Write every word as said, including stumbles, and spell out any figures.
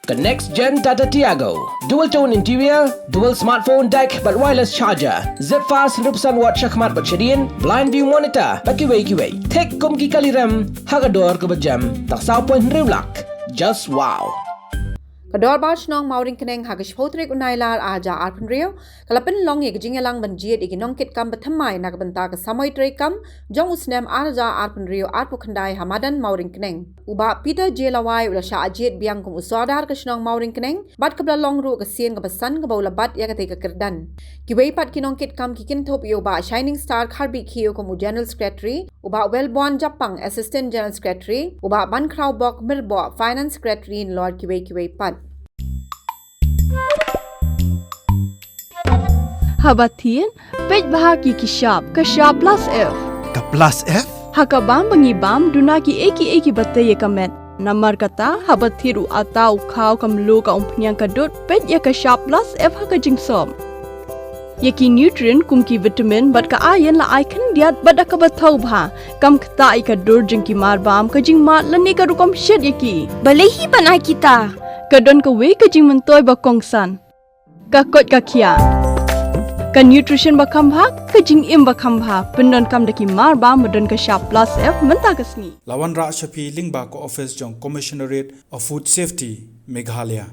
Ka next gen Tata Tiago. Dual tone interior, dual smartphone deck bad wireless charger. Zip fast hynriew percent watt shakhmat bad shadien, blind view monitor bad kiwei kiwei. Thik kum ki kali rem ha ka dor kaba jem tang saw point hynriew lak. Just wow. Ka Dorbar Shnong Mawryngkneng ha ka shiphew tarik u Nailar ar hajar arphew hynriew ka la pynlong ïa ka jingïalang ban jied ïa ki nongkitkam ba thymmai na ka bynta ka samoi treikam jong u snem ar hajar arphew hynriew arphew khyndai ha madan Mawryngkneng. U Bah Peter J Lawai u la shah jied biang kum u Sordar ka shnong Mawryngkneng bad kaba la long ruh ka sien kaba san kaba u la bat ïa katei ka kyrdan. Kiwei pat ki nongkitkam ki kynthup ïa u Bah Shining Star Kharbihkhiew kum u General Secretary, u Bah Welborn Jappang Assistant General Secretary, u Bah Bankhrawbok Myrboh Finance Secretary, nalor kiwei kiwei pat. Haba thied, peit bha ki ki shap, ka shap plus F. Ka plus F? Ha ka bam ba ngi bam, duna kiei kiei kiba tei ïa ka met. Namar kata, haba thied u atta u khaw ka mluh ka umphniang ka dud, peit ïa ka shap plus F ha ka jingsop. Ïa ki nutrient kum ki vitamin bad ka iron la ai khyndiat bad da kaba thaw bha. Kam ktah ïa ka dur jong ki mar bam, ka jingmad lane ka rukom shet ïa ki. Balei hi ban ai kita? Ka don kawei ka jingmyntoi ba kongsan. Ka koit ka khiah. Ka nutrition ba kham bha, ka jingim ba kham bha. Pyndonkam da ki mar bam ba don ka shap plus F mynta ka sngi. La wanrah sha phi lyngba ka office jong Commissionerate of Food Safety, Meghalaya.